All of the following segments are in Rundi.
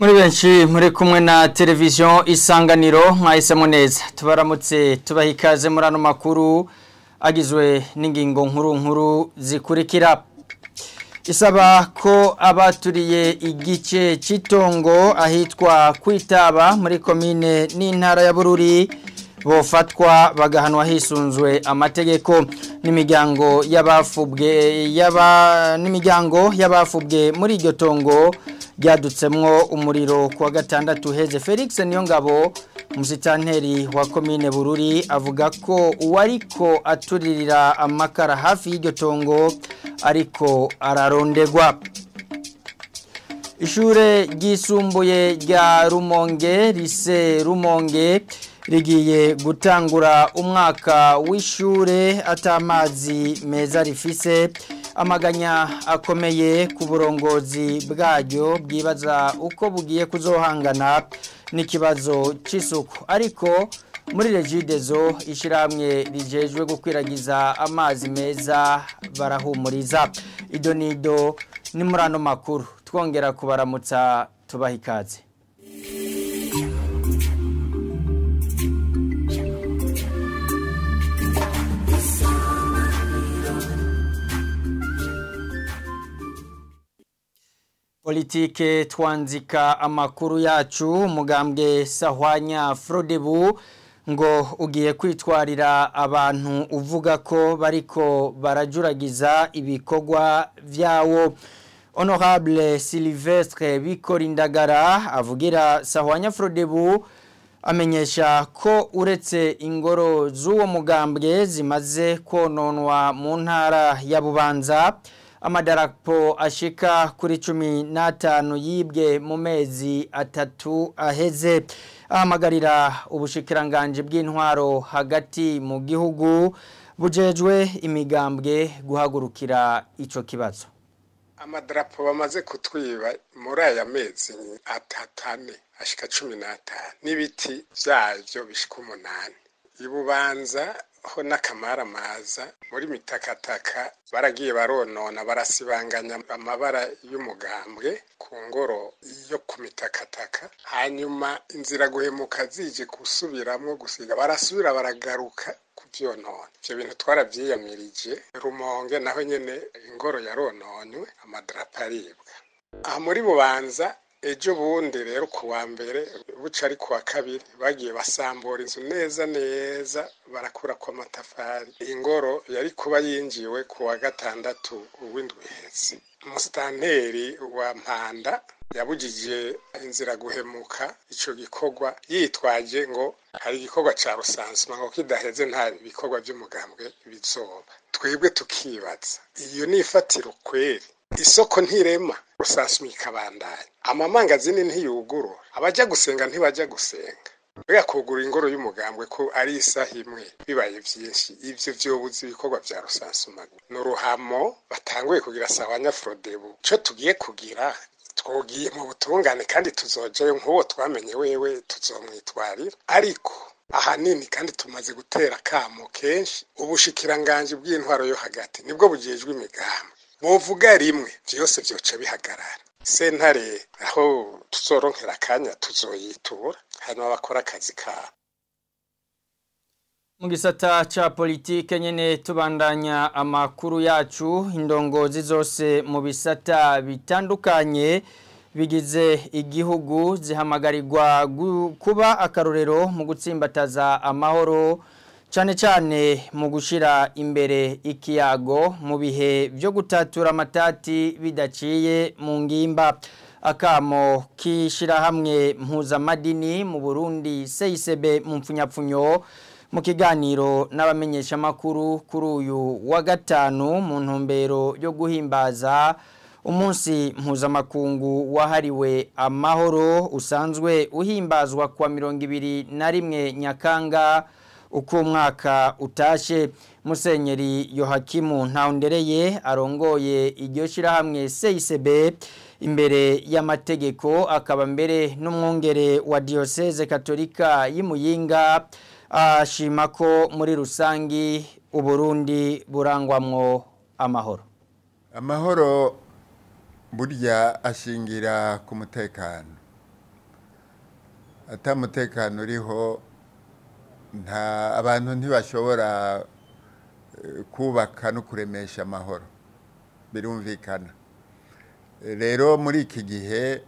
Muri benshi muri kumwe na televiziyo Isanganiro mwahisemo neza, tubaramutse tubaha ikaze muri ano makuru agizwe n'ingingo nkuru nkuru zikurikira. Isaba ko abaturiye igice cy'itongo ahitwa Kwitaba muri komine n'intara ya Bururi bofatwa bagahanwa hisunzwe amategeko. N'imiryango y'abafubwe muri iryo tongo ryadutsemwo umuriro kuwa gatandatu heze. Felix Niyongabo, umusitanteri wa komine Bururi, avuga ko uwariko aturirira amakara hafi y'iryo tongo ariko ararondegwa. Ishure ryisumbuye rya Rumonge, Lycée Rumonge, rigiye gutangura umwaka w'ishure atamazi meza rifise. Amaganya akomeye ku burongozi bwaryo bwibaza uko bugiye kuzohangana n'ikibazo c'isuku, ariko muri Regideso ishiramwe rijejwe gukwiragiza amazi meza barahumuriza. Idonido ni muri ano makuru, twongera kubaramutsa tubaha ikaze. Politike twanzika amakuru yacu. Umugambwe Sahwanya Frodebu ngo ugiye kwitwarira abantu uvuga ko bariko barajuragiza ibikorwa vyawo. Honorable Sylvestre Bikorindagara avugira Sahwanya Frodebu amenyesha ko uretse ingoro z'uwo mugambwe zimaze kononwa mu ntara ya Bubanza, amadarapo ashika kuri 15 yibwe mu mezi 3 aheze. Ahamagarira ubushikiranganje bw'intwaro hagati mu gihugu bujejwe imigambwe guhagurukira ico kibazo. Amadarapo bamaze kutwiba muri aya mezi 3 ashika 15 n'ibiti vyavyo bishika 8. Ibubanza ho n'akamaramaza muri mitakataka baragiye baronona, barasibanganya amabara y'umugambwe ku ngoro yo ku mitakataka, hanyuma inzira guhemuka zije gusubiramwo gusiga barasubira baragaruka kuvyonona. Ivyo bintu twaravyiyamirije. Rumonge naho nyene ingoro yarononywe, amadarapo aribwa. Aha muri Bubanza ejo bundi rero kuwa mbere buca ari kuwa kabiri bagiye basambura inzu neza neza, barakura kwa matafari. Ingoro yari kuba yinjiwe kuwa gatandatu w'indwi iheze. Umusitanteri wa Mpanda yabujije inzira guhemuka ico gikorwa, yitwaje ngo hari igikorwa ca rusansuma ngo kidaheze nta bikorwa vy'umugambwe bizoba. Twebwe tukibaza iyo ni ifatiro kweri? Isoko ntirema, rusansuma ikabandanya, amamangazini ntiyugurura, abaja gusenga ntibaja gusenga. Mbega kugura ingoro y'umugambwe ko ari isaha imwe bibaye vyinshi, ivyo vyobuza ibikorwa vya rusansuma. N'uruhamo batanguye kugira Sahwanya Frodebu. Ico tugiye kugira, twogiye mu butungane kandi tuzojayo nk'uwo twamenye wewe tuzomwitwarira. Ariko ahanini kandi tumaze gutera kamo kenshi, ubushikiranganje bw'intwaro yo hagati nibwo bujejwe imigambi, bovuga rimwe vyose vyoca bihagarara. Sentare aho tuzoronkera akanya tuzoyitura, hanyuma bakora akazi kabo. Mu gisata ca politike nyene tubandanya amakuru yacu. Indongozi zose mu bisata bitandukanye bigize igihugu zihamagarirwa kuba akarorero mu gutsimbataza amahoro, cyane cyane mu gushira imbere ikiyago mu bihe byo gutatura amatati bidaciye mu ngimba. Akamo kishirahamwe mpuzamadini mu Burundi CICB mu mfunyapfunyo, mu kiganiro n'abamenyesha makuru kuri uyu wa gatanu mu ntumbero yo guhimbaza umunsi mpuzamakungu wahariwe amahoro usanzwe uhimbazwa kwa 21 Nyakanga uko umwaka utashe. Musenyeri Yohakimu Ntaundereye arongoye iryo shirahamwe CICB imbere y'amategeko, akaba mbere n'umwungere wa diocese katolika y'Imuyinga, ashima ko muri rusangi Uburundi burangwamwo amahoro. Amahoro burya ashingira ku mutekano. Ata mutekano uriho, nta abantu ntibashobora kubaka no kuremesha amahoro, birumvikana. Rero muri iki gihe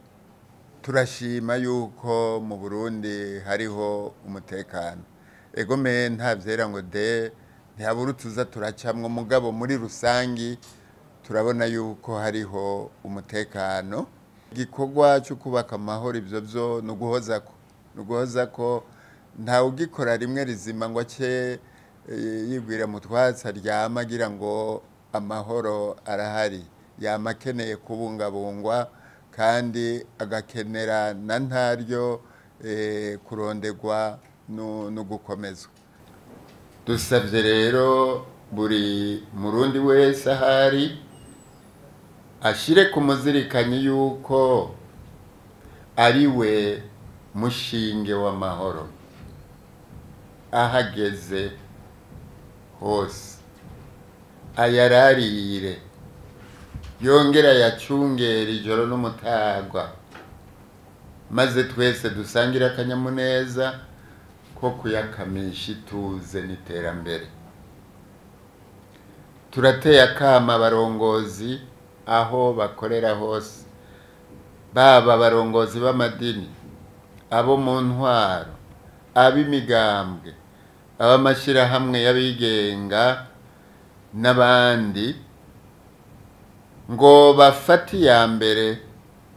turashima yuko mu Burundi hariho umutekano. Egome nta vyera ngo de, ntihabura utuza turacamwo, mugabo muri rusangi turabona yuko hariho umutekano. Igikorwa cyo kubaka amahoro ivyo vyo ni ko ntawe ugikora rimwe rizima ngo ace yibwira mu twatsi aryama agira ngo amahoro arahari. Yama akeneye kubungabungwa kandi agakenera na ntaryo kurondegwa no gukomezwa. Dusavye rero buri murundi wese ahari ashire ku muzirikanyi yuko ari we mushinge w'amahoro ahageze hose, ayararire yongera yacungera ijoro n'umutagwa, maze twese dusangire akanyamuneza ko kuyakamisha ituze n'iterambere. Turateye akama abarongozi aho bakorera hose, baba abarongozi b'amadini, abo mu ntwaro, ab'imigambwe, ab'amashirahamwe y'abigenga n'abandi, ngo bafate iya mbere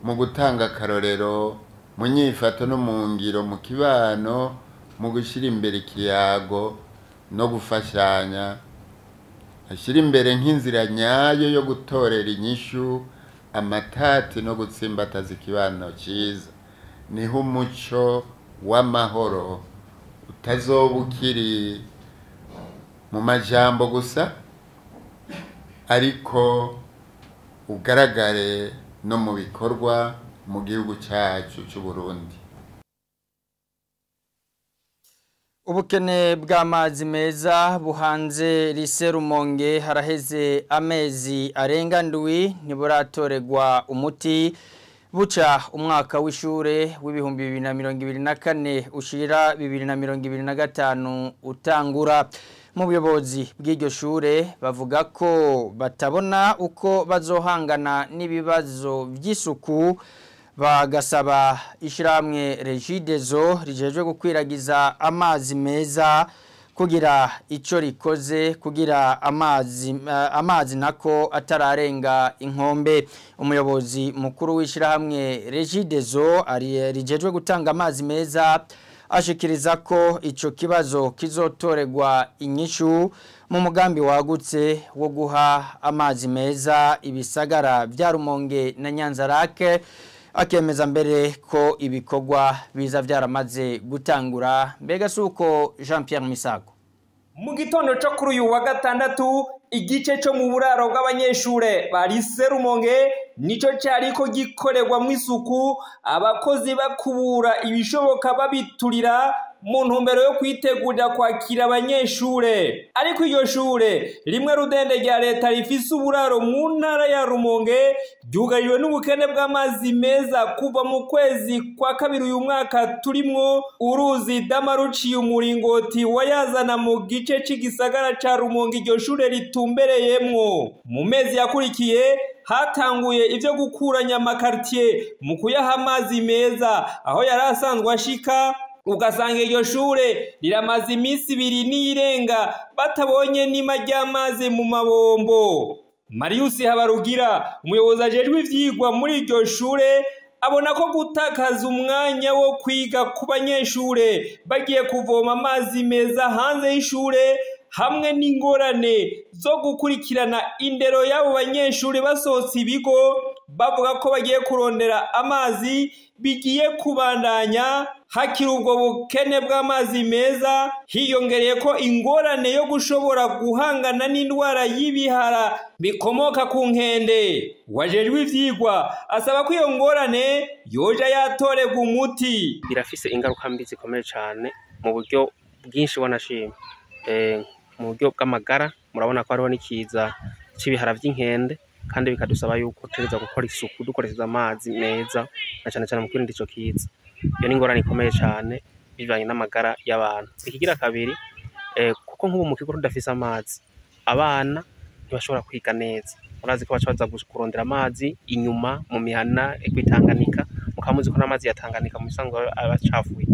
mu gutanga akarorero mu nyifato no mu ngiro mu kibano, mu gushyira imbere ikiyago no gufashanya, ashyira imbere nk'inzira nyayo yo gutorera inyishu amatati no gutsimbataza ikibano cyiza. Niho umuco w'amahoro utazoba ukiri mu majambo gusa, ariko ugaragare no mu bikorwa mu gihugu cyacu cy'u Burundi. Ubukene bw'amazi meza buhanze Lycée Rumonge haraheze amezi arenga ndwi ntiburatorerwa umuti. Buca umwaka w'ishure w'2024 ushira 2025 utangura. Mu buyobozi bw'iryo shure bavuga ko batabona uko bazohangana n'ibibazo by'isuku, bagasaba ishyirahamwe Regideso rijejwe gukwiragiza amazi meza kugira icyo rikoze kugira amazi nako atararenga inkombe. Umuyobozi mukuru w'ishyirahamwe Regideso rijejwe gutanga amazi meza ashikiriza ko ico kibazo kizotoregwa inyishu mu mugambi wagutse wo guha amazi meza ibisagara bya Rumonge na Nyanzarake, akemeza mbere ko ibikorwa biza byaramaze gutangura. Mbega suko Jean Pierre Misago. Mu gitondo cyo kuri uyu wa gatandatu, igice cyo mu buraro bw'abanyeshure ba Lycée Rumonge nico cyariko gikorerwa mu isuku, abakozi bakubura ibishoboka babiturira mu ntumbero yo kwitegurira kwakira abanyeshure. Ariko iryo shure rimwe rudende rya leta rifise uburaro mu ntara ya Rumonge ryugarijwe n'ubukene bw'amazi meza kuva mu kwezi kwa kabiri uyu mwaka turimwo. Uruzi Dama ruciye umuringoti wayazana mu gice c'igisagara ca Rumonge iryo shure ritumbereyemwo. Mu mezi yakurikiye hatanguye ivyo gukuranya amakartier mu kuyaha amazi meza aho yari asanzwe ashika, ugasanga iryo shure riramaze iminsi ibiri n'irenga batabonye nima ry'amazi mu mabombo. Marius Habarugira, umuyobozi ajejwe ivyigwa muri iryo shure, abona ko gutakaza umwanya wo kwiga ku banyeshure bagiye kuvoma amazi meza hanze y'ishure hamwe n'ingorane zo gukurikirana indero y'abo banyeshure basohotse ibigo bavuga ko bagiye kurondera amazi bigiye kubandanya. Hakiri ubwo bukene bw'amazi meza, hiyongereye ko ingorane yo gushobora guhangana n'indwara y'ibihara bikomoka ku nkende. Wajejwe ivyigwa asaba ko iyo ngorane yoja yatorerwa umuti. Birafise ingaruka mbi zikomeye cane mu buryo bwinshi wanashima. Mu buryo bw'amagara murabona ko hariho n'ikiza c'ibihara vy'inkende, kandi bikadusaba yuko tutegerezwa gukora isuku dukoresheje amazi meza na cane cane mu kwirinda ico kiza. Iyo ni ingorane ikomeye cane bivanye n'amagara y'abantu. Ikigira kabiri, kuko nk'ubu mu kigo tudafise amazi, abana ntibashobora kwiga neza. Murazi ko baca baza kurondera amazi inyuma mu mihana kw'itanganika, mukaba muzi ko n'amazi ya Tanganyika mu bisanzwe aba acafuye.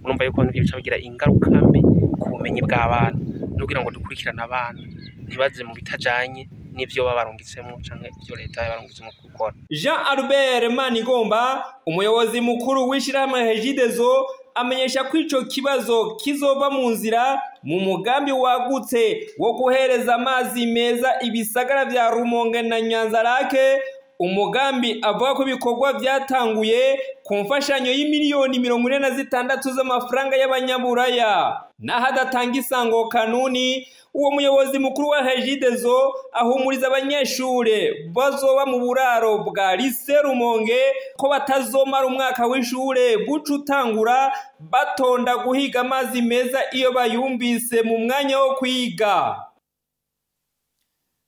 Murumva yuko nivyo bica bigira ingaruka mbi ku bumenyi bw'abana, no kugira ngo dukurikirane abana ntibaze mu bitajanye n'ivyo baba barungitsemwo canke ivyo leta yabarungitsemwo gukora. Jean Albert Manigomba, umuyobozi mukuru w'ishirahamwe Regideso, amenyesha ko ico kibazo kizova mu nzira mu mugambi wagutse wo guhereza amazi meza ibisagara vya Rumonge na Nyanzarake. Umugambi avuga ko ibikorwa vyatanguye ku mfashanyo y'imiliyoni 46 z'amafaranga y'abanyaburaya. Naho adatanga isango kanuni, uwo muyobozi mukuru wa Regideso ahumuriza abanyeshure bazoba mu buraro bwa Lycée Rumonge ko batazomara umwaka w'ishure buca utangura batonda guhiga amazi meza iyo bayumvise mu mwanya wo kwiga.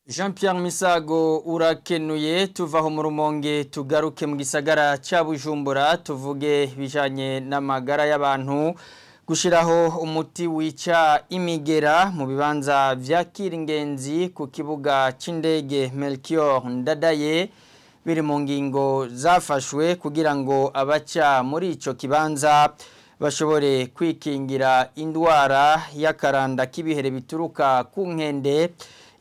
Jean Pierre Misago urakenuye. Tuvaho mu Rumonge tugaruke mu gisagara ca Bujumbura, tuvuge bijanye n'amagara y'abantu. Gushiraho umuti wica imigera mu bibanza vyakira ingenzi ku kibuga c'indege Melchior Ndadaye biri mu ngingo zafashwe kugira ngo abaca muri ico kibanza bashobore kwikingira indwara y'akaranda k'ibihere bituruka ku nkende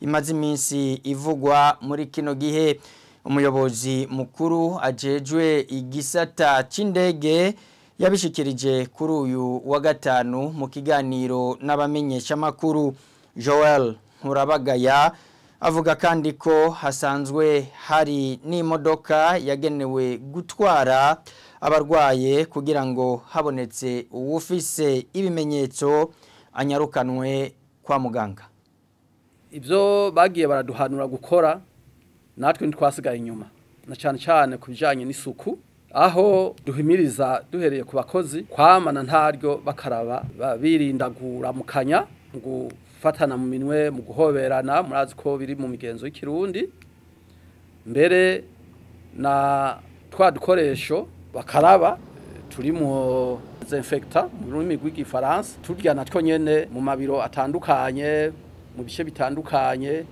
imaze iminsi ivugwa muri kino gihe. Umuyobozi mukuru ajejwe igisata c'indege yabishikirije kuri uyu wa gatanu mu kiganiro n'abamenyeshamakuru. Joel Nkurabagaya avuga kandi ko hasanzwe hari n'imodoka yagenewe gutwara abarwaye kugira ngo habonetse uwufise ibimenyetso anyarukanwe kwa muganga. Ibyo bagiye baraduhanura gukora natwe ntitwasigaye inyuma, na cyane cyane ku bijyanye n'isuku, aho duhimiriza duhereye ku bakozi kwamana ntaryo bakaraba birindagura mu kanya, mu gufatana mu minwe, mu guhoberana, murazi ko biri mu migenzo y'ikirundi. Mbere na twa dukoresho bakaraba turi mu desinfectant mu rurimi rw'igifaransa, turya natwo nyene mu mabiro atandukanye, mu bice bitandukanye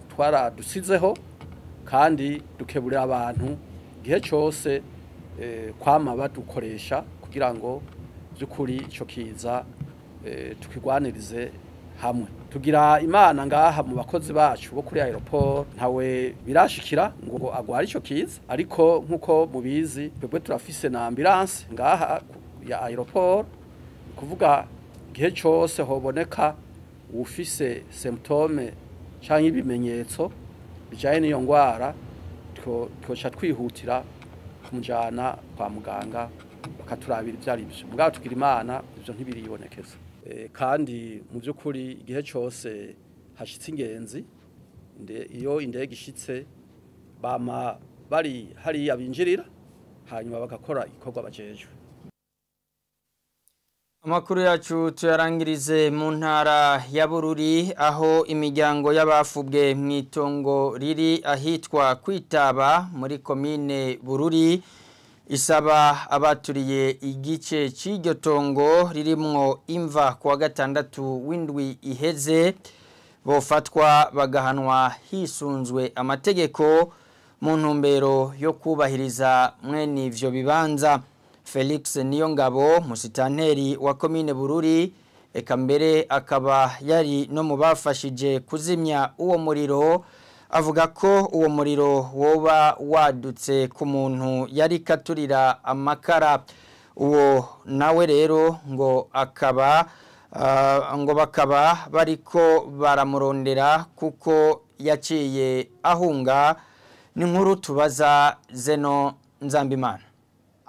twaradusizeho, kandi dukeburira abantu igihe cyose kwama badukoresha kugira ngo by'ukuri ico kiza tukigwanirize hamwe. Tugira imana ngaha mu bakozi bacu bo kuri aeroport ntawe birashikira ngo agware ico kiza, ariko nkuko mubizi twebwe turafise na ambulance ngaha ya aeroport, kuvuga igihe cyose hoboneka ufise symptome canke ibimenyetso bijanye n'iyo ngwara, twoca twihutira kumujana kwa muganga bakaturabira ivyo ari byo. Mugabo tugira imana ivyo ntibiribonekeza. Kandi mu by'ukuri igihe cyose hashitse ingenzi, iyo indege ishitse bama bari hariya binjirira, hanyuma bagakora igikorwa bajejwe. Amakuru yacu tuyarangirize mu ntara ya Bururi, aho imiryango y'abafubwe mw'itongo riri ahitwa Kwitaba muri komine Bururi isaba abaturiye igice c'iryo tongo ririmwo imva kuwa gatandatu w'indwi iheze bofatwa bagahanwa hisunzwe amategeko mu ntumbero yo kubahiriza mwene ivyo bibanza. Felix Niyongabo, musitanteri wa komine Bururi, eka mbere akaba yari no mu bafashije kuzimya uwo muriro, avuga ko uwo muriro woba wadutse ku muntu yari katurira amakara. Uwo nawe rero ngo akaba ngo bakaba bariko baramurondera kuko yaciye ahunga. Ni nkuru tubaza Zeno Nzambimana.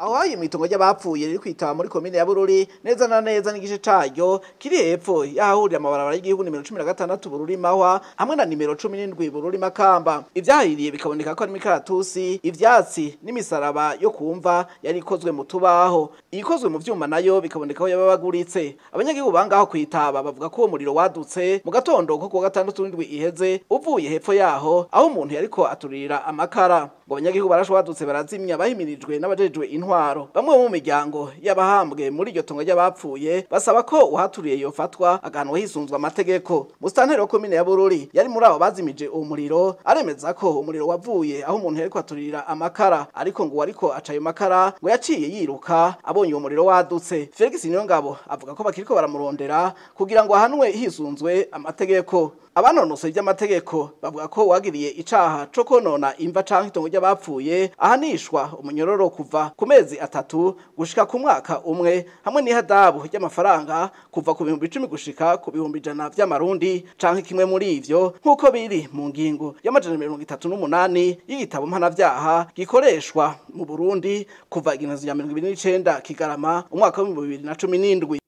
Aho hayi mwitongo ry'abapfuye riri kwitaba muri komine ya Bururi neza na neza n'igice caryo kiri hepfo yahahurira amabarabara y'igihugu nimero 16 Bururi Mahwa hamwe na nimero 17 Bururi Makamba. Ivyahiriye bikaboneka ko ari imikaratusi, ivyatsi n'imisaraba yo kumva yari ikozwe mu tubaho, ikozwe mu vyuma nayo bikaboneka ko yababaguritse. Abanyagihugu bangaho kwitaba bavuga ko uwo muriro wadutse mu gatondo ko kuwa gatandatu w'indwi iheze uvuye hepfo yaho aho umuntu yariko aturira amakara. Ngo abanyagihugu barashwadutse barazimya bahimirijwe n'abajejwe intwaro. Bamwe mu miryango y'abahambwe muri iryo tongo ry'abapfuye basaba ko uhaturiye yofatwa agahanwa hisunzwe amategeko. Musitanteri wa komine ya Bururi yari muri abo bazimije uwo muriro aremeza ko umuriro wavuye aho umuntu yariko aturira amakara, ariko ngo ariko aca ayo makara ngo yaciye yiruka abonye uwo muriro wadutse. Felix Niyongabo avuga ko bakiriko baramurondera kugira ngo ahanwe hisunzwe amategeko. Abanonosoye iby'amategeko bavuga ko wagiriye icaha co konona imva canke itongo ry'abapfuye ahanishwa umunyororo kuva ku mezi 3 gushika ku mwaka umwe, hamwe n'ihadabu ry'amafaranga kuva ku 10,000 gushika ku 100,000 vy'amarundi canke kimwe muri ivyo, nk'uko biri mu ngingo ya 138 y'igitabo mpanavyaha gikoreshwa mu Burundi kuva igenekerezo rya 29 Kigarama umwaka wa 2017.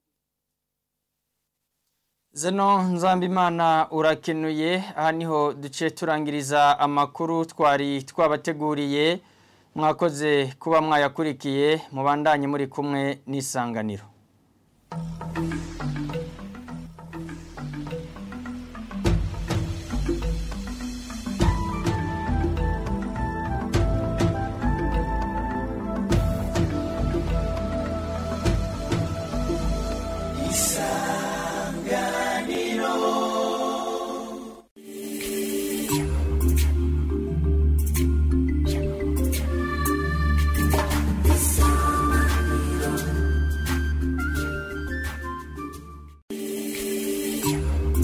Zeno Nzambimana urakenuye. Aha niho duce turangiriza amakuru twari twabateguriye. Mwakoze kuba mwayakurikiye, mubandanye muri kumwe n'Isanganiro.